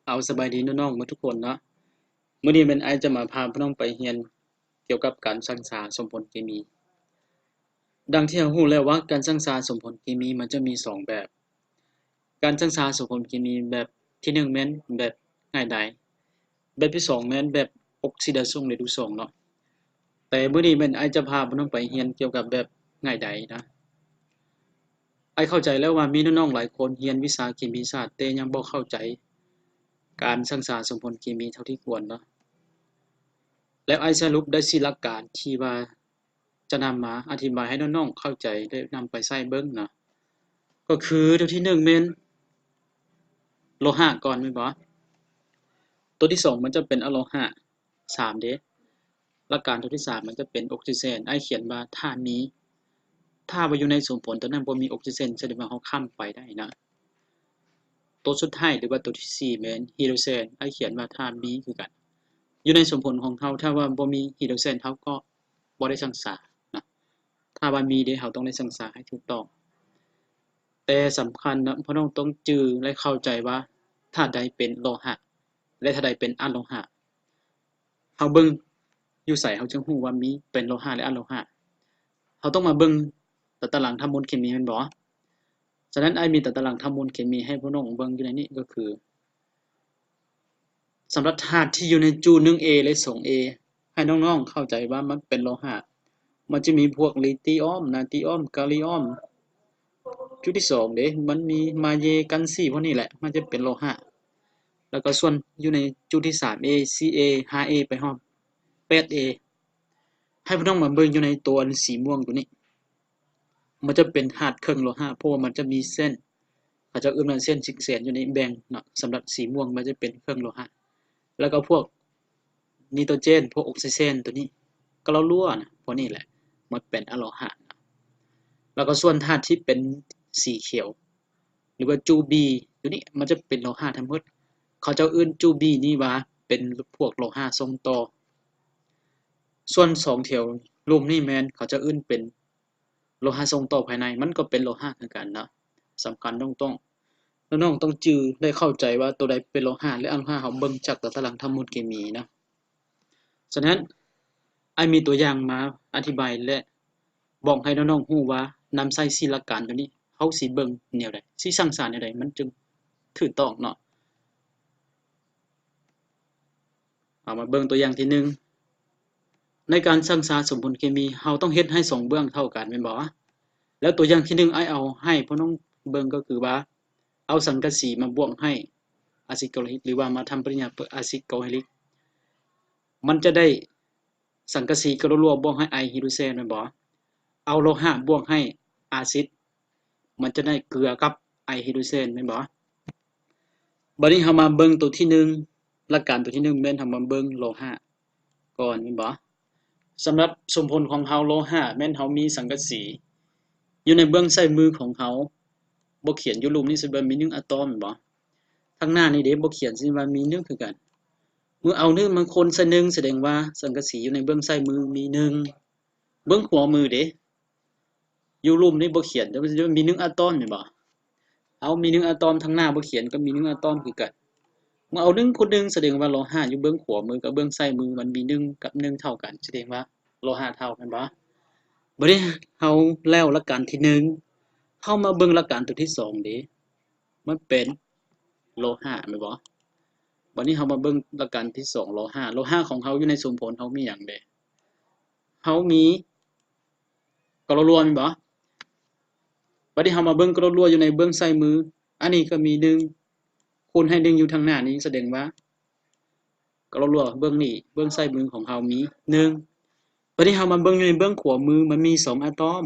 ເອົາ ສະບາຍດີນ້ອງໆໝົດທຸກຄົນເນາະ. ມື້ນີ້ແມ່ນອ້າຍຈະມາພາພວກນ້ອງໄປຮຽນກ່ຽວກັບການຊັ່ງຊາສົມຜົນເຄມີ. ດັ່ງທີ່ເຮົາຮູ້ແລ້ວວ່າ ການຊັ່ງຊາສົມຜົນເຄມີມັນຈະມີສອງແບບ. ການຊັ່ງຊາສົມຜົນເຄມີແບບທີໜຶ່ງແມ່ນແບບງ່າຍດາຍ, ແບບທີສອງແມ່ນແບບອົກຊີດາຊົງ ຫຼື ດູດຊ່ອງເນາະ. ແຕ່ມື້ນີ້ແມ່ນອ້າຍຈະພາພວກນ້ອງໄປຮຽນກ່ຽວກັບແບບງ່າຍດາຍນະ. ອ້າຍເຂົ້າໃຈແລ້ວວ່າມີນ້ອງໆຫຼາຍຄົນຮຽນວິຊາເຄມີສາດ ແຕ່ຍັງບໍ່ເຂົ້າໃຈການຊັ່ງຊາສົມຜົນເຄມີເທົ່າທີ່ຄວນເນາະ. ແລ້ວອ້າຍສະຫຼຸບໄດ້ສີ່ຫຼັກການທີ່ວ່າຈະນຳມາອະທິບາຍໃຫ້ນ້ອງໆເຂົ້າໃຈ ແລະ ນຳໄປໃຊ້ເບິ່ງເນາະ. ກໍຄືຕົວທີໜຶ່ງແມ່ນໂລຫະກ່ອນແມ່ນບໍ່? ຕົວທີສອງມັນຈະເປັນອະໂລຫະ. ສາມເດ້ ຫຼັກການຕົວທີສາມມັນຈະເປັນອົກຊີເຈນ ອ້າຍຂຽນວ່າຖ້າມີ. ຖ້າວ່າຢູ່ໃນສົມຜົນຕົວນັ້ນບໍ່ມີອົກຊີເຈນ ສະແດງວ່າເຮົາຂ້າມໄປໄດ້ນະ. ຕົວສຸດທ້າຍ ຫຼືວ່າຕົວທີສີ່ແມ່ນຮີໂດຣເຈນ ອ້າຍຂຽນວ່າຖ້າມີຄືກັນ. ຢູ່ໃນສົມຜົນຂອງເຮົາ ຖ້າວ່າບໍ່ມີຮີໂດຣເຈນ ເຮົາກໍບໍ່ໄດ້ຊັ່ງຊານະ. ຖ້າວ່າມີເດ້ ເຮົາຕ້ອງໄດ້ຊັ່ງຊາໃຫ້ຖືກຕ້ອງ. ແຕ່ສຳຄັນນະ ພວກນ້ອງຕ້ອງຈື່ ແລະ ເຂົ້າໃຈວ່າທາດໃດເປັນໂລຫະ ແລະ ທາດໃດເປັນອະໂລຫະ. ເຮົາເບິ່ງຢູ່ໃສ ເຮົາຈຶ່ງຮູ້ວ່າມີເປັນໂລຫະ ແລະ ອະໂລຫະ? ເຮົາຕ້ອງມາເບິ່ງຕາຕະລາງທຳມູນເຄມີແມ່ນບໍ່? ສະນັ້ນ ອ້າຍມີຕາຕະລາງທຳມູນເຄມີໃຫ້ພວກນ້ອງເບິ່ງຢູ່ໃນນີ້ ກໍຄື ສຳລັບທາດທີ່ຢູ່ໃນຈຸໜຶ່ງເອ ແລະ ສອງເອ ໃຫ້ນ້ອງໆເຂົ້າໃຈວ່າມັນເປັນໂລຫະ. ມັນຈະມີພວກລີຕີອອມ, ນາຕີອອມ, ກາລີອອມ. ຈຸດທີສອງເດ້ ມັນມີມາເຍກັນຊີ ພວກນີ້ແຫຼະ ມັນຈະເປັນໂລຫະ. ແລ້ວກໍສ່ວນຢູ່ໃນຈຸດທີສາມເອ ສີ່ເອ ຫ້າເອ ໄປຮອດແປດເອ ໃຫ້ພວກນ້ອງມາເບິ່ງຢູ່ໃນຕົວອັນສີມ່ວງຕົວນີ້ ມັນຈະເປັນທາດເຄິ່ງໂລຫະ ເພາະວ່າມັນຈະມີເສັ້ນ ເຂົາເຈົ້າເອີ້ນວ່າເສັ້ນຊິກແສນຢູ່ໃນແບ່ງເນາະ. ສຳລັບສີມ່ວງມັນຈະເປັນເຄິ່ງໂລຫະ. ແລ້ວກໍພວກ ນີໂຕຣເຈນ ພວກອົກຊີເຈນຕົວນີ້ ກະລົວນະ ພວກນີ້ແຫຼະ ມັນເປັນອະໂລຫະ. ແລ້ວກໍສ່ວນທາດທີ່ເປັນສີຂຽວ ຫຼືວ່າຈຸບີຕົວນີ້ ມັນຈະເປັນໂລຫະທັງໝົດ. ເຂົາເຈົ້າເອີ້ນຈຸບີນີ້ວ່າເປັນພວກໂລຫະສົ່ງຕໍ່. ສ່ວນສອງແຖວລຸ່ມນີ້ແມ່ນເຂົາເຈົ້າເອີ້ນເປັນ ໂລຫະສົ່ງຕໍ່ພາຍໃນ ມັນກໍເປັນໂລຫະຄືກັນເນາະ. ສຳຄັນນ້ອງຕ້ອງ ນ້ອງໆຕ້ອງຈື່ ແລະ ເຂົ້າໃຈວ່າຕົວໃດເປັນໂລຫະ ແລະ ອະໂລຫະ ເຮົາເບິ່ງຈາກຕາຕະລາງທຳມູນເຄມີເນາະ. ສະນັ້ນ ອ້າຍມີຕົວຢ່າງມາອະທິບາຍ ແລະ ບອກໃຫ້ນ້ອງໆຮູ້ວ່ານຳໃຊ້ສີ່ຫຼັກການຕົວນີ້ ເຮົາຊິເບິ່ງແນວໃດ ຊິຊັ່ງຊາແນວໃດ ມັນຈຶ່ງຖືກຕ້ອງເນາະ. ເອົາມາເບິ່ງຕົວຢ່າງທີໜຶ່ງ. ໃນການຊັ່ງຊາສົມຜົນເຄມີ ເຮົາຕ້ອງເຮັດໃຫ້ສອງເບື້ອງເທົ່າກັນແມ່ນບໍ່? ແລ້ວຕົວຢ່າງທີໜຶ່ງ ອ້າຍເອົາໃຫ້ພວກນ້ອງເບິ່ງກໍຄືວ່າ ເອົາສັງກະສີມາບວກໃຫ້ອາຊິດເກົາລິກ ຫຼືວ່າມາທຳປະຕິກິລິຍາອາຊິດເກົາລິກ ມັນຈະໄດ້ສັງກະສີກະລົວບວກໃຫ້ໄອຮີໂດຣເຈນແມ່ນບໍ່? ເອົາໂລຫະບວກໃຫ້ອາຊິດ ມັນຈະໄດ້ເກືອກັບໄອຮີໂດຣເຈນແມ່ນບໍ່? ບາດນີ້ເຮົາມາເບິ່ງຕົວທີໜຶ່ງ ຫຼັກການຕົວທີໜຶ່ງແມ່ນເຮົາມາເບິ່ງໂລຫະກ່ອນແມ່ນບໍ່? ສຳລັບສົມຜົນຂອງເຮົາໂລຫະແມ່ນເຮົາມີສັງກະສີ ຢູ່ໃນເບື້ອງຊ້າຍມືຂອງເຮົາ ບໍ່ຂຽນ ຢູ່ລຸ່ມນີ້ ສະເບິ່ງມີໜຶ່ງອາຕອມແມ່ນບໍ່? ທາງໜ້ານີ້ເດ້ ບໍ່ຂຽນ ຊິວ່າມີໜຶ່ງຄືກັນ. ເມື່ອເອົາໜຶ່ງມາຄູນໃສ່ໜຶ່ງ ສະແດງວ່າສັງກະສີຢູ່ໃນເບື້ອງຊ້າຍມືມີໜຶ່ງ. ເບື້ອງຂວາມືເດ້ ຢູ່ລຸ່ມນີ້ບໍ່ຂຽນ ແຕ່ວ່າມີໜຶ່ງອາຕອມແມ່ນບໍ່? ເອົາ ມີໜຶ່ງອາຕອມ ທາງໜ້າບໍ່ຂຽນກໍມີໜຶ່ງອາຕອມຄືກັນ. ເມື່ອເອົາໜຶ່ງຄູນໜຶ່ງ ສະແດງວ່າໂລຫະຢູ່ເບື້ອງຂວາມືກັບເບື້ອງຊ້າຍມືມັນມີໜຶ່ງກັບໜຶ່ງເທົ່າກັນ ສະແດງວ່າໂລຫະເທົ່າແມ່ນບໍ່? ບາດນີ້ເຮົາແລ້ວຫຼັກການທີໜຶ່ງ ເຮົາມາເບິ່ງຫຼັກການຕົວທີສອງເດ້ ມັນເປັນໂລຫະແມ່ນບໍ່? ບາດນີ້ເຮົາມາເບິ່ງຫຼັກການທີສອງ ໂລຫະ. ໂລຫະຂອງເຮົາຢູ່ໃນສົມຜົນເຮົາມີຫຍັງເດ້? ເຮົາມີ ກະລົວແມ່ນບໍ່? ບາດນີ້ເຮົາມາເບິ່ງກະລົວຢູ່ໃນເບື້ອງຊ້າຍມື ອັນນີ້ກໍມີໜຶ່ງ ຄູນໃຫ້ໜຶ່ງຢູ່ທາງໜ້ານີ້ ສະແດງວ່າກະລົວເບື້ອງນີ້ ເບື້ອງຊ້າຍມືຂອງເຮົາມີໜຶ່ງ. ບາດນີ້ເຮົາມາເບິ່ງຢູ່ໃນເບື້ອງຂວາມື ມັນມີສອງອາຕອມ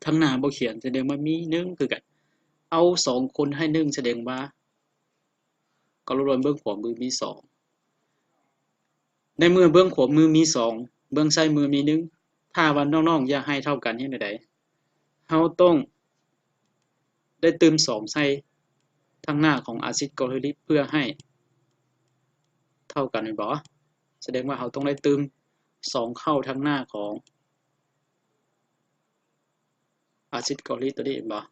ທາງໜ້າບໍ່ຂຽນ ສະແດງວ່າມີໜຶ່ງຄືກັນ. ເອົາສອງຄູນໃຫ້ໜຶ່ງ ສະແດງວ່າ ກໍລວມເບື້ອງຂວາມືມີສອງ. ໃນເມື່ອເບື້ອງຂວາມືມີສອງ ເບື້ອງຊ້າຍມືມີໜຶ່ງ ຖ້າວ່ານ້ອງໆຢາກໃຫ້ເທົ່າກັນເຮັດແນວໃດ? ເຮົາຕ້ອງໄດ້ຕື່ມສອງໃສ່ທາງໜ້າຂອງອາຊິດກອລິກເພື່ອໃຫ້ເທົ່າກັນແມ່ນບໍ່? ສະແດງວ່າເຮົາຕ້ອງໄດ້ຕື່ມສອງເຂົ້າທາງໜ້າຂອງ ອາຊິດກອລິກຕົວນີ້ເຫັນບໍ່?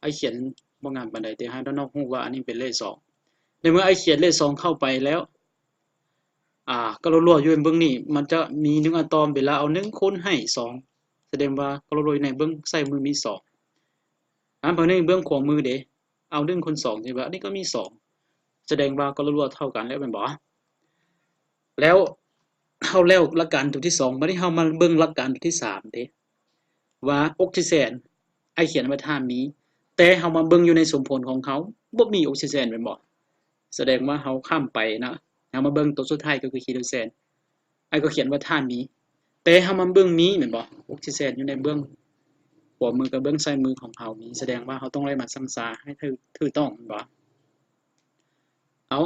ອ້າຍຂຽນບໍ່ງາມປານໃດ ແຕ່ໃຫ້ນ້ອງໆຮູ້ວ່າອັນນີ້ເປັນເລກສອງ. ໃນເມື່ອອ້າຍຂຽນເລກສອງເຂົ້າໄປແລ້ວ ອາ ກະລົວໆຢູ່ໃນເບື້ອງນີ້ ມັນຈະມີໜຶ່ງອາຕອມ ເວລາເອົາໜຶ່ງຄູນໃຫ້ສອງ ສະແດງວ່າກະລົວໆຢູ່ໃນເບື້ອງຊ້າຍມືມີສອງ ອັນເບິ່ງໃນເບື້ອງຂວາມືເດ ເອົາໜຶ່ງຄູນສອງ ແສດງວ່າອັນນີ້ກໍມີສອງ ສະແດງວ່າກໍລົວໆເທົ່າກັນແລ້ວແມ່ນບໍ່? ແລ້ວເຮົາແລ້ວຫຼັກການຕົວທີສອງ ບາດນີ້ເຮົາມາເບິ່ງຫຼັກການຕົວທີສາມເດ ວ່າອົກຊີເຈນ ອ້າຍຂຽນວ່າຖ້າມີ ແຕ່ເຮົາມາເບິ່ງຢູ່ໃນສົມຜົນຂອງເຮົາ ບໍ່ມີອົກຊີເຈນແມ່ນບໍ່? ສະແດງວ່າເຮົາຂ້າມໄປເນາະ ເຮົາມາເບິ່ງຕົວສຸດທ້າຍກໍຄືຮີໂດຣເຈນ ອ້າຍກໍຂຽນວ່າຖ້າມີ ແຕ່ເຮົາມາເບິ່ງມີແມ່ນບໍ່? ອົກຊີເຈນຢູ່ໃນເບື້ອງຂວາມືກັບເບື້ອງຊ້າຍມືຂອງເຮົາມີ ສະແດງວ່າເຮົາຕ້ອງໄດ້ມາຊັ່ງຊາໃຫ້ຖືກ ຖືກຕ້ອງແມ່ນບໍ່? ເອົາ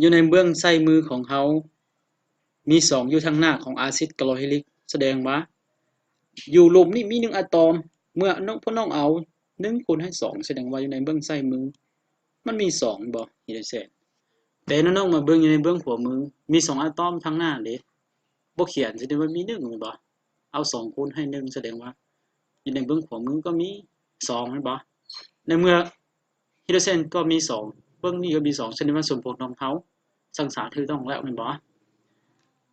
ຢູ່ໃນເບື້ອງຊ້າຍມືຂອງເຮົາມີສອງຢູ່ທາງໜ້າຂອງອາຊິດກາໂລຮີລິກ ສະແດງວ່າຢູ່ລຸ່ມນີ້ມີໜຶ່ງອາຕອມ ເມື່ອນ້ອງ ພວກນ້ອງເອົາໜຶ່ງຄູນໃຫ້ສອງ ສະແດງວ່າຢູ່ໃນເບື້ອງຊ້າຍມືມັນມີສອງແມ່ນບໍ່? ຮີໂດຣເຈນ ແຕ່ນ້ອງໆມາເບິ່ງຢູ່ໃນເບື້ອງຂວາມື ມີສອງອາຕອມທາງໜ້າເດ ບໍ່ຂຽນ ສະແດງວ່າມີໜຶ່ງແມ່ນບໍ່? ເອົາສອງຄູນໃຫ້ໜຶ່ງ ສະແດງວ່າຢູ່ໃນເບື້ອງຂວາມືກໍມີສອງແມ່ນບໍ່? ໃນເມື່ອຮີໂດຣເຈນກໍມີສອງ ເບື້ອງນີ້ກໍມີສອງ ສະແດງວ່າສົມຜົນຂອງເຮົາຊັ່ງຊາຖືກຕ້ອງແລ້ວແມ່ນບໍ່?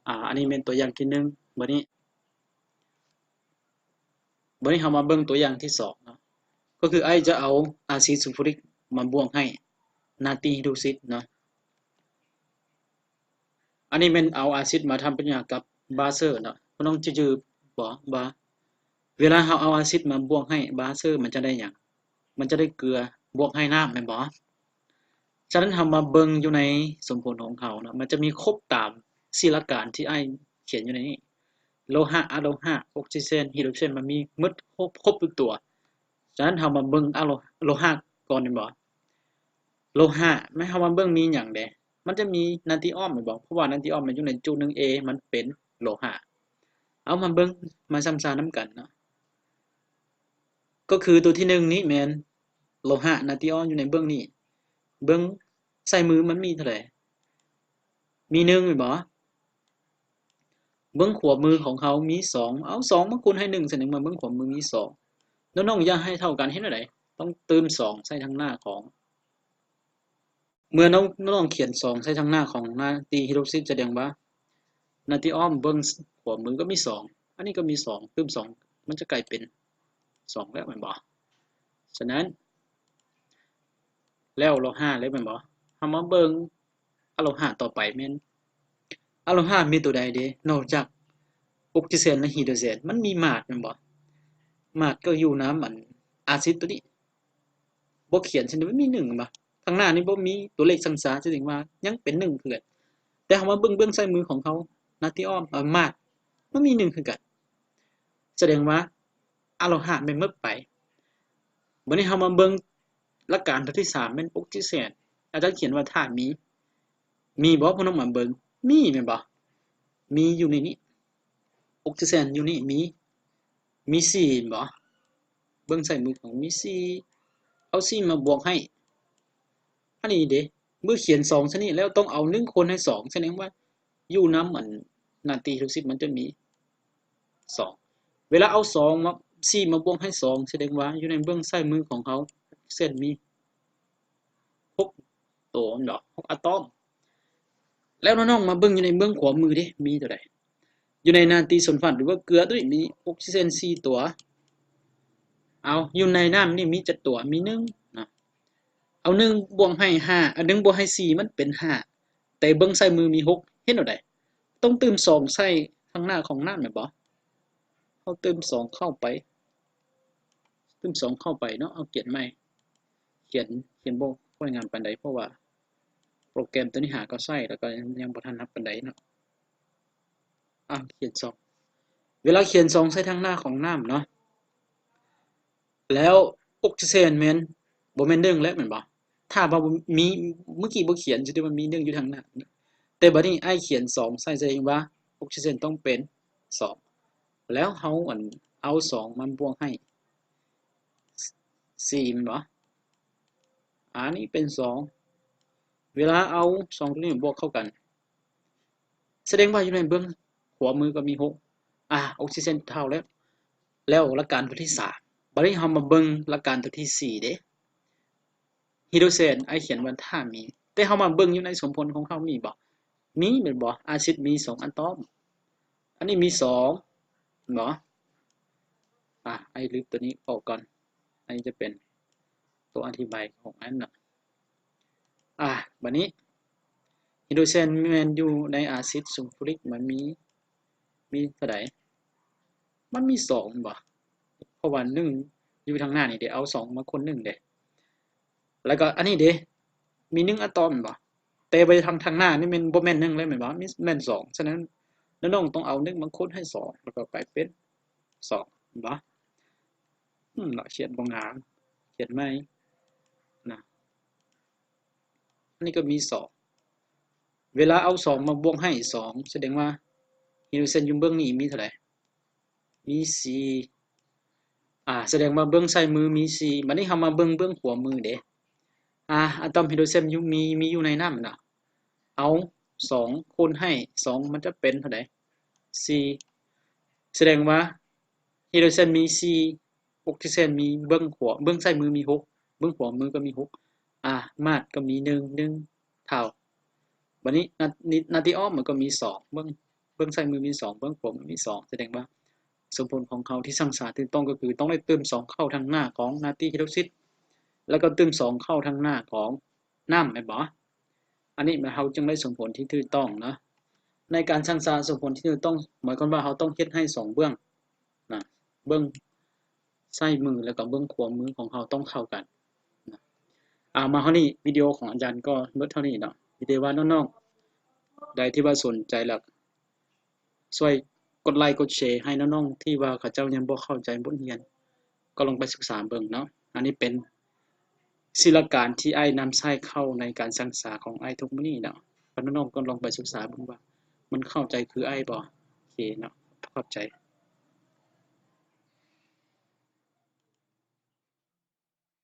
ອາ ອັນນີ້ແມ່ນຕົວຢ່າງທີໜຶ່ງ ບາດນີ້ ບາດນີ້ເຮົາມາເບິ່ງຕົວຢ່າງທີສອງເນາະ ກໍຄືອ້າຍຈະເອົາອາຊິດຊູຟູຣິກມາບວກໃຫ້ນາຕີຮີໂດຣຊິດເນາະ ອັນນີ້ແມ່ນເອົາອາຊິດມາທຳປະຕິກິລິຍາກັບບາເຊີເນາະ ພວກນ້ອງຈະຈື່ບໍ່ວ່າ ເວລາເຮົາເອົາອາຊິດມາບວກໃຫ້ບາເຊີ ມັນຈະໄດ້ຫຍັງ? ມັນຈະໄດ້ເກືອບວກໃຫ້ນ້ຳແມ່ນບໍ່? ສະນັ້ນເຮົາມາເບິ່ງຢູ່ໃນສົມຜົນຂອງເຮົາເນາະ ມັນຈະມີຄົບຕາມສີ່ຫຼັກການທີ່ອ້າຍຂຽນຢູ່ໃນນີ້ ໂລຫະ, ອະໂລຫະ, ອົກຊີເຈນ, ຮີໂດຣເຈນ ມັນມີໝົດຄົບ ຄົບທຸກຕົວ. ສະນັ້ນເຮົາມາເບິ່ງອະໂລ ໂລຫະກ່ອນແມ່ນບໍ່? ໂລຫະ ແມ່ນເຮົາມາເບິ່ງມີຫຍັງແດ່? ມັນຈະມີນາຕີອອມແມ່ນບໍ່? ເພາະວ່ານາຕີອອມມັນຢູ່ໃນຈຸໜຶ່ງເອ ມັນເປັນໂລຫະ. ເອົາມາເບິ່ງ ມາຊ່ຳຊານຳກັນເນາະ. ກໍຄືຕົວທີໜຶ່ງນີ້ແມ່ນໂລຫະນາຕີອອມຢູ່ໃນເບື້ອງນີ້ ເບື້ອງຊ້າຍມືມັນມີເທົ່າໃດ? ມີໜຶ່ງແມ່ນບໍ່? ເບື້ອງຂວາມືຂອງເຮົາມີສອງ ເອົາສອງມາຄູນໃຫ້ໜຶ່ງ ສະແດງວ່າເບື້ອງຂວາມືມີສອງ. ນ້ອງໆຢາກໃຫ້ເທົ່າກັນເຮັດແນວໃດ? ຕ້ອງຕື່ມສອງໃສ່ທາງໜ້າຂອງ ເມື່ອນ້ອງ ນ້ອງຂຽນສອງໃສ່ທາງໜ້າຂອງນາຕີຮີໂດຣຊິດ ສະແດງວ່ານາຕີອອມເບື້ອງຂວາມືກໍມີສອງ ອັນນີ້ກໍມີສອງ ຕື່ມສອງ ມັນຈະກາຍເປັນສອງແລ້ວແມ່ນບໍ່? ສະນັ້ນ ແລ້ວໂລຫະແລ້ວແມ່ນບໍ່? ເຮົາມາເບິ່ງອະໂລຫະຕໍ່ໄປແມ່ນ ອະໂລຫະມີຕົວໃດເດ? ນອກຈາກອົກຊີເຈນ ແລະ ຮີໂດຣເຈນ ມັນມີມາດແມ່ນບໍ່? ມາດກໍຢູ່ນຳອັນອາຊິດຕົວນີ້ ບໍ່ຂຽນ ສະແດງວ່າມີໜຶ່ງແມ່ນບໍ່? ທາງໜ້ານີ້ບໍ່ມີຕົວເລກຊັ່ງຊາ ສະແດງວ່າຍັງເປັນໜຶ່ງຄືກັນ. ແຕ່ເຮົາມາເບິ່ງເບື້ອງຊ້າຍມືຂອງເຮົາ ນາຕີອອມ ເອີ ມາດ ມັນມີໜຶ່ງຄືກັນ ສະແດງວ່າອະໂລຫະແມ່ນໝົດໄປ. ບາດນີ້ເຮົາມາເບິ່ງຫຼັກການຕົວທີສາມ ແມ່ນອົກຊີເຈນ ອາຈານຂຽນວ່າຖ້າມີ ມີບໍ່? ພວກນ້ອງມາເບິ່ງ ມີແມ່ນບໍ່? ມີຢູ່ໃນນີ້ ອົກຊີເຈນຢູ່ນີ້ມີ ມີສີ່ແມ່ນບໍ່? ເບິ່ງໃສ່ມືຂອງມີສີ່ ເອົາສີ່ມາບວກໃຫ້ ອັນນີ້ເດ ເມື່ອຂຽນສອງຊະນີ້ແລ້ວ ຕ້ອງເອົາໜຶ່ງຄູນໃຫ້ສອງ ສະແດງວ່າຢູ່ນຳອັນນາຕີຮີໂດຣຊິດ ມັນຈະມີສອງ ເວລາເອົາສອງມາ ສີ່ມາບວກໃຫ້ສອງ ສະແດງວ່າຢູ່ໃນເບື້ອງຊ້າຍມືຂອງເຮົາ ເຊັ່ນມີຫົກໂຕແມ່ນບໍ່? ຫົກອາຕອມ. ແລ້ວນ້ອງໆມາເບິ່ງຢູ່ໃນເບື້ອງຂວາມືເດ ມີຕົວໃດ? ຢູ່ໃນນາຕີໂຊນຟາດ ຫຼືວ່າເກືອຕົວນີ້ມີອົກຊີເຈນສີ່ຕົວ. ເອົາ ຢູ່ໃນນ້ຳນີ້ມີຈັກຕົວ? ມີໜຶ່ງເນາະ. ເອົາໜຶ່ງບວກໃຫ້ຫ້າ ເອົາໜຶ່ງບວກໃຫ້ສີ່ ມັນເປັນຫ້າ ແຕ່ເບື້ອງຊ້າຍມືມີຫົກ ເຮັດແນວໃດ? ຕ້ອງຕື່ມສອງໃສ່ທາງໜ້າຂອງນ້ຳແມ່ນບໍ່? ເຮົາຕື່ມສອງເຂົ້າໄປ ຕື່ມສອງເຂົ້າໄປເນາະ. ເອົາຂຽນໃໝ່ ຂຽນ ຂຽນບໍ່ຄ່ອຍງາມປານໃດ ເພາະວ່າໂປຣແກຣມຕົວນີ້ຫາກໍໃຊ້ ແລ້ວກໍຍັງ ຍັງບໍ່ຖະໜັດປານໃດເນາະ. ອາ ຂຽນສອງ ເວລາຂຽນສອງໃສ່ທາງໜ້າຂອງນ້ຳເນາະ ແລ້ວອົກຊີເຈນແມ່ນ ບໍ່ແມ່ນໜຶ່ງແລ້ວແມ່ນບໍ່? ຖ້າວ່າມີ ເມື່ອກີ້ບໍ່ຂຽນ ສະແດງວ່າມີໜຶ່ງຢູ່ທາງໜ້າ ແຕ່ບັດນີ້ອ້າຍຂຽນສອງໃສ່ ສະແດງວ່າອົກຊີເຈນຕ້ອງເປັນສອງ ແລ້ວເຮົາ ອັນ ເອົາສອງມາບວກໃຫ້ສີ່ແມ່ນບໍ່? ອັນນີ້ເປັນສອງ ເວລາເອົາສອງຕົວນີ້ມາບວກເຂົ້າກັນ ສະແດງວ່າຢູ່ໃນເບື້ອງຂວາມືກໍມີຫົກ ອາ ອົກຊີເຈນເທົ່າແລ້ວ. ແລ້ວຫຼັກການຕົວທີສາມ ບັດນີ້ເຮົາມາເບິ່ງຫຼັກການຕົວທີສີ່ເດ ຮີ hydrogen ອ້າຍຂຽນວ່າຖ້າມີ ແຕ່ເຮົາມາເບິ່ງຢູ່ໃນສົມຜົນຂອງເຮົາມີບໍ່? ມີແມ່ນບໍ່? ອາຊິດມີສອງອາຕອມ ອັນນີ້ມີສອງແມ່ນບໍ່? ອາ ອ້າຍລຶບຕົວນີ້ອອກກ່ອນ ອັນນີ້ຈະເປັນຕົວອະທິບາຍຂອງອັນນະ. ອາ ບາດນີ້ hydrogen ແມ່ນຢູ່ໃນອາຊິດຊູຟຣິກ ມັນມີ ມີເທົ່າໃດ? ມັນມີສອງແມ່ນບໍ່? ເພາະວ່າໜຶ່ງຢູ່ທາງໜ້ານີ້ເດ ເອົາສອງມາຄູນໜຶ່ງເດ ແລ້ວກໍອັນນີ້ເດ ມີໜຶ່ງອາຕອມແມ່ນບໍ່? ແຕ່ວ່າທາງ ທາງໜ້ານີ້ແມ່ນ ບໍ່ແມ່ນໜຶ່ງເລີຍແມ່ນບໍ່? ມີ ແມ່ນສອງ ສະນັ້ນນ້ອງໆຕ້ອງເອົາໜຶ່ງມາຄູນໃຫ້ສອງ ແລ້ວກໍກາຍເປັນສອງແມ່ນບໍ່? ອືມ ເນາະ ຂຽນບໍ່ງາມ ຂຽນໃໝ່ນະ. ອັນນີ້ກໍມີສອງ ເວລາເອົາສອງມາບວກໃຫ້ສອງ ສະແດງວ່າ hydrogen ຢູ່ເບື້ອງນີ້ມີເທົ່າໃດ? ມີສີ່ ອາ ສະແດງວ່າເບື້ອງຊ້າຍມືມີສີ່. ບາດນີ້ເຮົາມາເບິ່ງເບື້ອງຂວາມືເດ ອາ ອາຕອມ hydrogen ຢູ່ ມີ ມີຢູ່ໃນນ້ຳນະ ເອົາສອງຄູນໃຫ້ສອງ ມັນຈະເປັນເທົ່າໃດ? ສີ່ ສະແດງວ່າ hydrogen ມີສີ່ ອອກຊີເຈນມີເບື້ອງຂວາ ເບື້ອງຊ້າຍມືມີຫົກ ເບື້ອງຂວາມືກໍມີຫົກ ອາ ມາດກໍມີໜຶ່ງ ໜຶ່ງເທົ່າ. ບາດນີ້ນາ ນາຕີອອມມັນກໍມີສອງ ເບື້ອງ ເບື້ອງຊ້າຍມືມີສອງ ເບື້ອງຂວາມືມີສອງ ສະແດງວ່າສົມຜົນຂອງເຮົາທີ່ຊັ່ງຊາຖືກຕ້ອງກໍຄືຕ້ອງໄດ້ຕື່ມສອງເຂົ້າທາງໜ້າຂອງນາຕີໄຮໂດຣຊິດ ແລ້ວກໍຕື່ມສອງເຂົ້າທາງໜ້າຂອງນ້ຳແມ່ນບໍ່? ອັນນີ້ເຮົາຈຶ່ງໄດ້ສົມຜົນທີ່ຖືກຕ້ອງເນາະ. ໃນການຊັ່ງຊາສົມຜົນທີ່ຖືກຕ້ອງ ໝາຍຄວາມວ່າເຮົາຕ້ອງເຮັດໃຫ້ສອງເບື້ອງນະ ເບື້ອງຊ້າຍມື ແລ້ວກໍເບື້ອງຂວາມືຂອງເຮົາຕ້ອງເທົ່າກັນນະ. ອາ ມາຮອດນີ້ ວິດີໂອຂອງອາຈານກໍໝົດເທົ່ານີ້ເນາະ. ມີແຕ່ວ່ານ້ອງໆໃດທີ່ວ່າສົນໃຈ ແລ້ວຊ່ວຍກົດໄລກົດແຊໃຫ້ນ້ອງໆທີ່ວ່າເຂົາເຈົ້າຍັງບໍ່ເຂົ້າໃຈບົດຮຽນ ກໍລອງໄປສຶກສາເບິ່ງເນາະ. ອັນນີ້ເປັນ ສີ່ຫຼັກການທີ່ອ້າຍນຳໃຊ້ເຂົ້າໃນການຊັ່ງຊາຂອງອ້າຍທຸກມື້ນີ້ເນາະ. ພວກນ້ອງໆກໍລອງໄປສຶກສາເບິ່ງວ່າມັນເຂົ້າໃຈຄືອ້າຍບໍ່? ໂອເຄເນາະ ຂອບໃຈ.